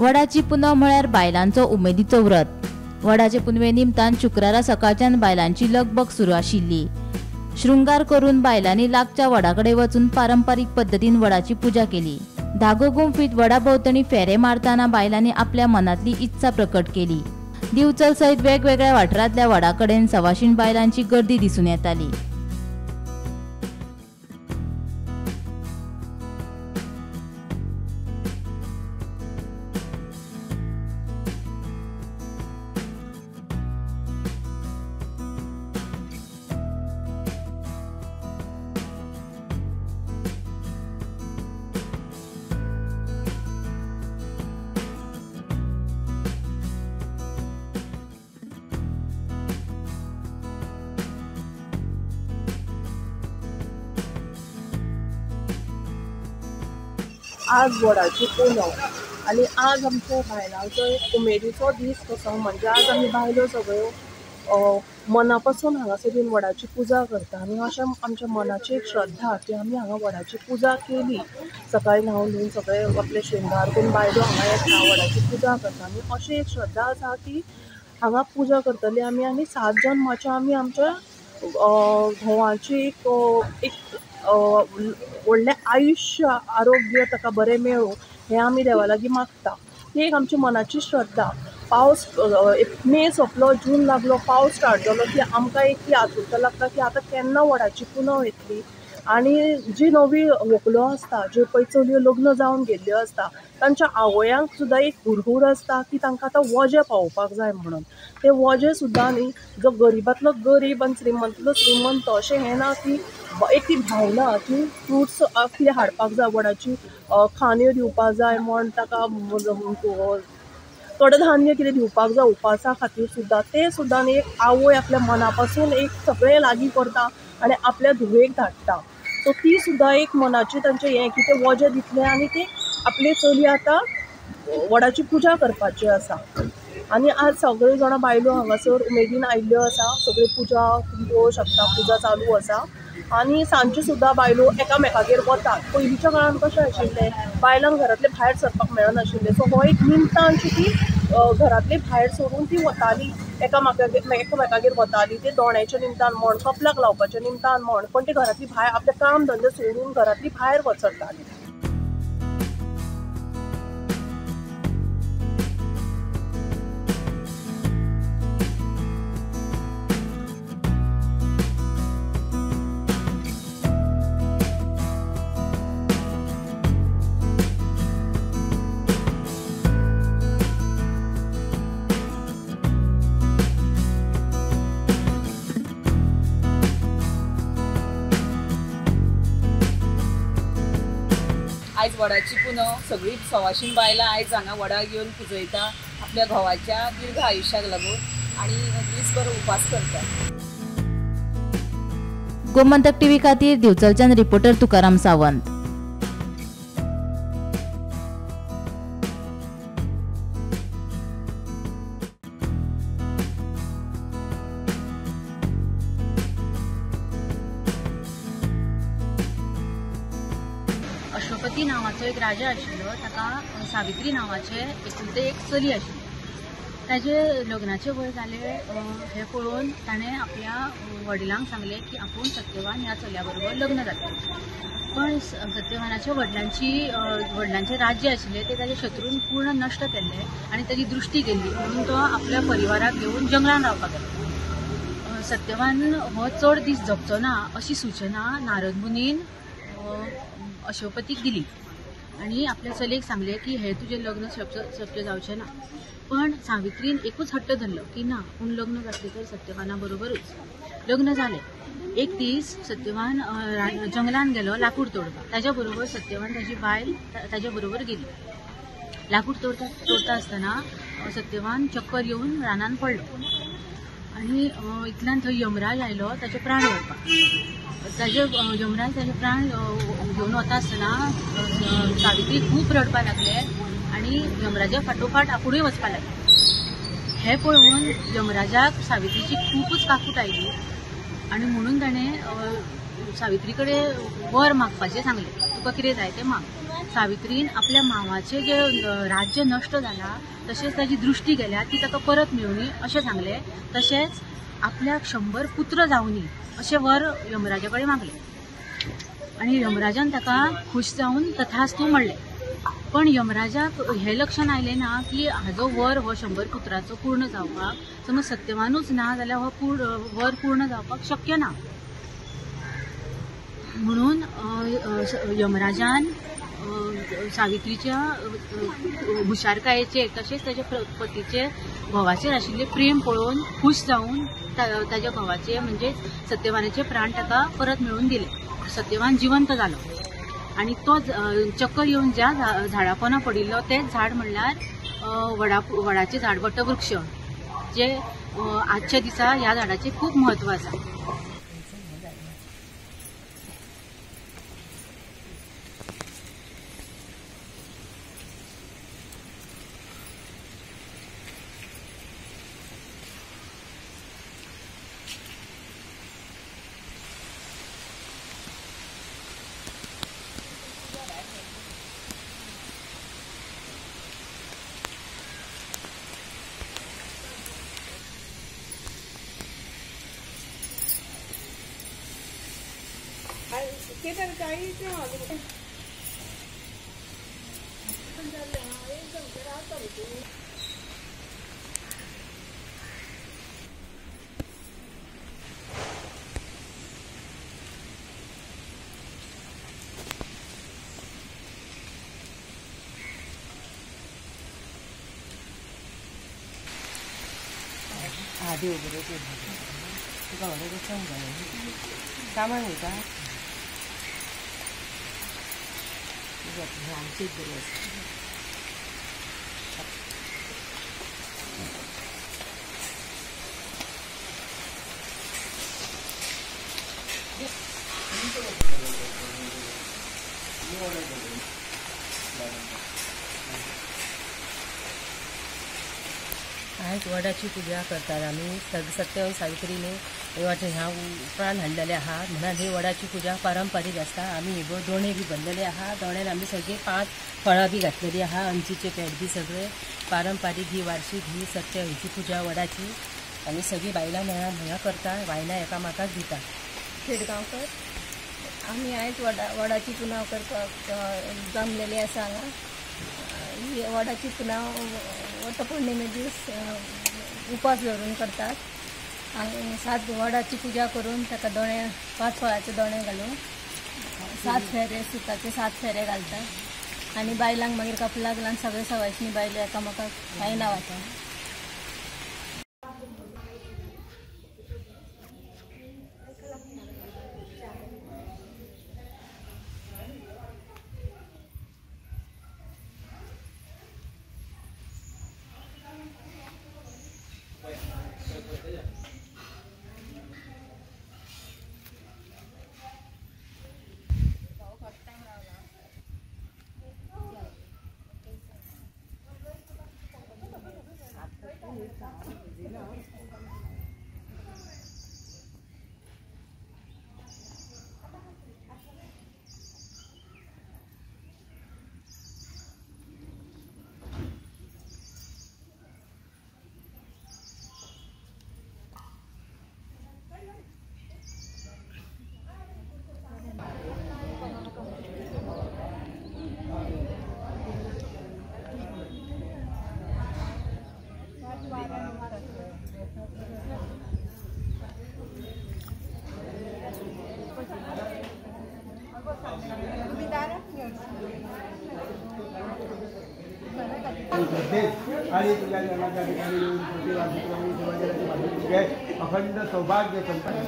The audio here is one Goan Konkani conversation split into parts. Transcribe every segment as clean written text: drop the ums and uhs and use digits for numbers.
वडाची पुनव म्हळ्यार बायलांचो उमेदीचो व्रत। वडाचे पुनवे निमतान शुक्रारा सकाळच्यान बायलांची लगबग सुरू आशिल्ली। शृंगार करून बायलांनी लागच्या वडा कडेन वचून पारंपरीक पद्दतीन वडाची पुजा केली। धागो गुंफीत वडा भोंवतणी फेरे मारतना बायलांनी आपल्या मनांतली इत्सा प्रकट केली। दिवचल सहित वेगवेगळ्या वाठारांतल्या वडा कडेन सवाशीण बायलांची गर्दी दिसून येताली। आज वडाची पुनव आनी आज आमच्या बायलांचो एक उमेदीचो दीस कसो, म्हणजे आज आमी बायलो सगळ्यो मना पासून हांगासर येवन वडाची पुजा करता आनी अशें आमच्या मनाची एक श्रद्धा की आमी हांगा वडाची पुजा केली। सकाळी न्हांवन धुवन सगळे आपले शृंगार करून बायलो हांगा येता, वडाची पुजा करता आनी अशी एक श्रद्धा आसा की हांगा पुजा करतली आमी आनी 7 जन्माच्या आमी आमच्या घोवाची एक व्हडलें आयुश्य आरोग्य ताका बरें मेळूं हें आमी देवा लागीं मागता। ही एक आमची मनाची श्रद्धा। पावस मे सोंपलो, जून लागलो, पावस स्टार्ट जालो की आमकां एक ती आतुरता लागता की आतां केन्ना वडाची पुनव येतली। आनी जी नवी व्हंकलो आसता, ज्यो पळय चलयो लग्न जावन गेल्ल्यो आसता, तांच्या आवयांक सुद्दां एक हुरहूर आसता की तांकां आतां वजें पावोवपाक जाय म्हणून। तें वजें सुद्दां न्ही, जो गरिबांतलो गरीब आनी श्रीमंतलो श्रीमंत अशें हें ना की एक ती भावना की फ्रुट्स कितें हाडपाक जाय, वडाची खांदयो दिवपाक जाय म्हण ताका कडधान्य कितें दिवपाक जाय उपासा खातीर सुद्दां, तें सुद्दां न्ही एक आवय आपल्या मना पासून एक सगळें लागीं करता आनी आपल्या धुवेक धाडटा। सो ती सुद्दां एक मनाची तांचें हें की तें वजें दितलें आनी ती आपली चली आतां वडाची पुजा करपाची आसा। आनी आज सगळ्यो जाणां बायलो हांगासर उमेदीन आयिल्ल्यो आसा, सगळी पुजा पळोवंक शकता, पुजा चालू आसा आनी सांजच्यो सुद्दां बायलो एकामेकागेर वतात। पयलींच्या काळान कशें आशिल्लें, बायलांक घरांतलें भायर सरपाक मेळनाशिल्लें। सो हो एक निमतान ती घरांतली भायर सरून ती वताली, एकामेकागेर वताली, ते दोण्याच्या निमतान म्हण, कपलाक लावपाच्या निमतान म्हण, पण ती घरांतली भायर आपलें काम धंदे सोडून घरांतली भायर वचताली। आयज वडाची पुनव, सगळीं सवाशीण बायलां आयज हांगा वडा घेवन पुजयता आपल्या घोवाच्या दीर्घ आयुश्याक लागून आनी दीसभर उपास करता। गोमंतक टीव्ही खातीर दिवचलच्यान रिपोर्टर तुकाराम सावंत। अश्वपती नांवाचो एक राजा आशिल्लो, ताका सावित्री नांवाचें एकुलतें एक चली आशिल्ली। ताजे लग्नाचें वय जालें हें पळोवन ताणें आपल्या वडिलांक सांगलें की आपूण सत्यवान ह्या चल्या बरोबर लग्न जातलें। पण सत्यवानाच्या वडिलांचें राज्य आशिल्लें तें ताच्या शत्रून पूर्ण नश्ट केल्लें आनी ताजी दृश्टी गेल्ली, म्हणून तो आपल्या परिवाराक घेवन जंगलान रावपाक गेलो। सत्यवान हो चड दीस जगचो ना अशी सूचना नारद मुनीन अश्वपतीक दिली आनी आपल्या चलयेक सांगलें की हें तुजें लग्न शक्य जावचें ना। पण सावित्रीन एकूच हट्ट धरलो की ना, पूण लग्न जातलें तर सत्यवाना बरोबरूच। लग्न जालें। एक दीस सत्यवान जंगलान गेलो लाकूड तोडपाक। ताज्या बरोबर सत्यवान ताजी बायल ताज्या बरोबर गेली। लाकूड तोडता आसतना सत्यवान चक्कर येवन रानान पडलो आनी इतल्यान थंय यमराज आयलो ताचे प्राण व्हरपाक। ताजे यमराज ताजे प्राण घेवन वता आसतना सावित्री खूब रडपाक लागले आनी यमराजा फाटोफाट आपुणूय वचपाक लागले। हें पळोवन यमराजाक सावित्रीची खुबूच काकूट आयली आनी म्हणून ताणें सावित्री कडेन वर मागपाचें सांगलें, तुका कितें जाय तें माग। सावित्रीन आपल्या मावाचें जें राज्य नश्ट जालां तशेंच ताजी दृश्टी गेल्या ती ताका परत मेळुनी अशें सांगलें. तशेंच आपल्याक 100 पुत्र जावनी अशें वर यमराजा कडेन मागलें आनी यमराजान ताका खूश जावन तथास्तू म्हणलें. पण यमराजाक हें लक्षान आयलें ना की हाजो वर हो 100 पुत्राचो पूर्ण जावपाक समज सत्यवानूच ना जाल्यार हो वर पूर्ण जावपाक शक्य ना. म्हणून यमराजान सावित्रीच्या हुशारकायेचेर तशेंच ताच्या पतीचे घोवाचेर आशिल्लें प्रेम पळोवन खूश जावन ताच्या घोवाचे म्हणजेच सत्यवानाचे प्राण ताका परत मेळून दिले. सत्यवान जिवंत जालो आनी तो चक्कर येवन ज्या झाडा पोंदा पडिल्लो तेंच झाड म्हणल्यार वडाचें झाड, वटवृक्ष, जे आजच्या दिसा ह्या झाडाचें खूब म्हत्व आसा. देव बरें तुका व्हडलें वचोंक जाय कामाक वयता आमचीच बरी आसा. आयज वडाची पुजा करतात आमी. सत्यवान सावित्रीने ह्या प्राण हाडलेले आहा म्हणून ही वडाची पुजा पारंपारीक आसता. आमी हे दोणे बी भरलेले आहा, दोण्यान आमी सगळे 5 फळां बी घातलेली आहा, अंजीचे पेट बी सगळे पारंपारीक ही वार्षिक ही सत्यवानाची पुजा वडाची आमी सगळीं बायलां मेळान हांगा करता, बायलां एकामेकाक दिता. खेडगांवकर आमी आयज वडाची पुनाव करपाक जमलेली आसा हांगा. ही वडाची पुनाव वटपौर्णिमे दीस उपास धरून करतात आनी 7 वडाची पुजा करून ताका दोणे 5 फळाचे दोणे घालून 7 फेरे सुताचे 7 फेरे घालतात आनी बायलांक मागीर कपलाक लावन सगळे सवायशिणी बायलो एकामेकाक बायलां वांटतात. आणि तुझ्या जन्माच्या ठिकाणी येऊन अखंड सौभाग्य संपन्न.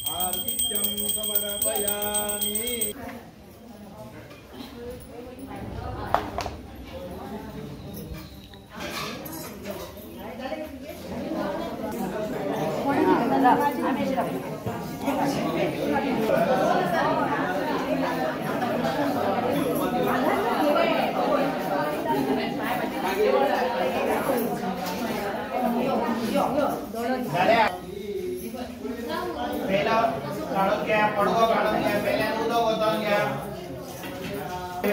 आर्तित्यं समर्पयामि. सो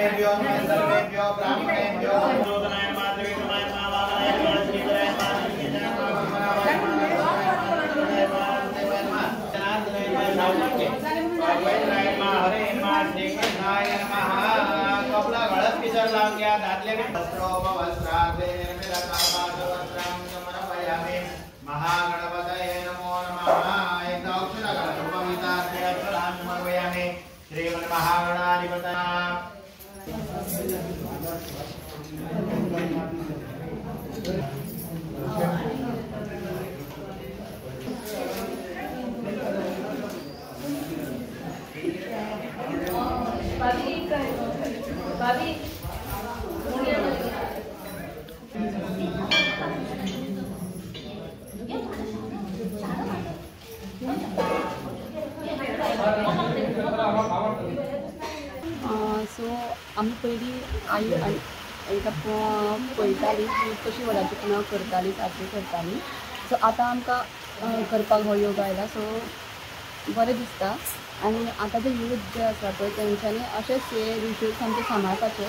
आमी पयलीं आई एका पळयताली की कशी वडाची पुनव करताली, साजरी करताली. सो आतां आमकां करपाक हो योग आयला, सो बरें दिसता. आनी आतां जे यूथ जे आसा पळय तेंच्यांनी अशेंच हे रिच्युअल्स आमचे सांबाळपाचे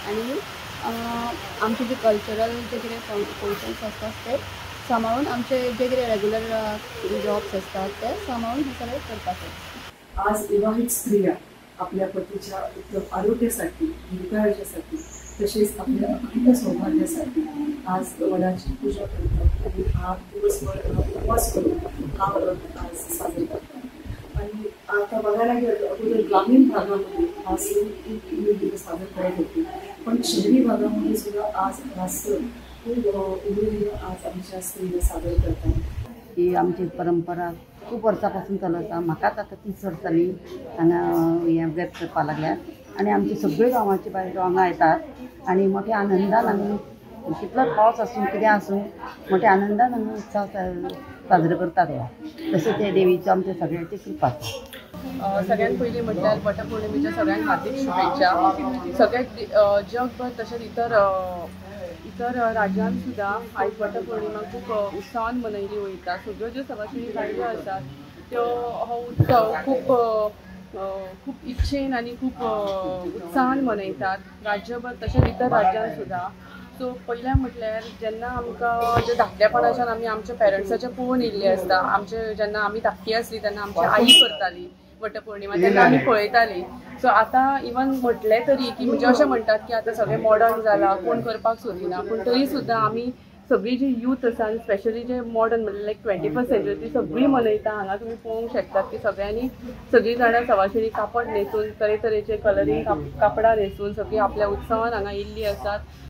आनी आमचे जे कल्चरल जे कितें फंक्शन्स आसतात ते सांबाळून आमचे जे कितें रेगुलर जॉब्स असतात ते सांबाळून हे सगळें करपाचे. आज विवाहित स्त्रिया आपल्या पतीच्या उत्तम आरोग्यासाठी, दीर्घायुष्यासाठी तसेच आपल्या अखंड सौभाग्यासाठी आज वडाची पूजा करतात आणि हा दिवसभर उपवास करून हा व्रत आज साजरा करतात. आणि आता बघायला गेलं अगोदर ग्रामीण भागामध्ये हा सण खूप उमेदीने सादर करत होते, पण शहरी भागामध्ये सुद्धा आज हा सण खूप उमेदीने आज आमच्या स्त्रिया सादर करतात. ही आमची परंपरा खूब वर्सां पासून चालू आसा. म्हाकाच आतां 30 वर्सां जालीं हांगा हें व्रत करपाक लागल्यात आनी आमची सगळी गांवाची बायलो हांगा येतात आनी मोठ्या आनंदान आमी कितलोच पावस आसूं कितें आसूं मोठ्या आनंदान आमी उत्सव साजरो करतात. हो तशें ते देवीचो आमच्या सगळ्यांची कृपा आसा. सगळ्यात पयलीं म्हटल्यार वटपौर्णिमेच्या सगळ्यांक हार्दिक शुभेच्छा. सगळ्यात जगभर तशेंच इतर इतर राज्यांत सुद्दां आयज वटपौर्णिमा खूब उत्साहान मनयली वयता. सगळ्यो ज्यो सवाशिणी बायलो आसात त्यो हो उत्सव खूब खूब इच्छेन आनी खूब उत्साहान मनयतात राज्यभर तशेंच इतर राज्यांत सुद्दां. सो पयलें म्हटल्यार जेन्ना आमकां जे धाकटेपणाच्यान आमी आमच्या पेरंट्साचें पळोवन येयल्लें आसता, आमचे जेन्ना आमी धाकटी आसली तेन्ना आमची आई करताली वटपौर्णिमा, तेन्ना आमी पळयताली. सो आतां इवन म्हटलें तरी की म्हणजे अशें म्हणटात की आतां सगळें मॉडर्न जालां, कोण करपाक सोदिना, पूण तरी सुद्दां आमी सगळी जी यूथ आसा आनी स्पेशली जे मॉडर्न म्हणल्यार लायक 21st century ती सगळी मनयता. हांगा तुमी पळोवंक शकतात की सगळ्यांनी सगळीं जाणां सवाशिणी कापड न्हेसून तरेतरेचे कलरींग कापडां न्हेसून सगळीं आपल्या उत्सवान हांगा येयल्लीं आसात.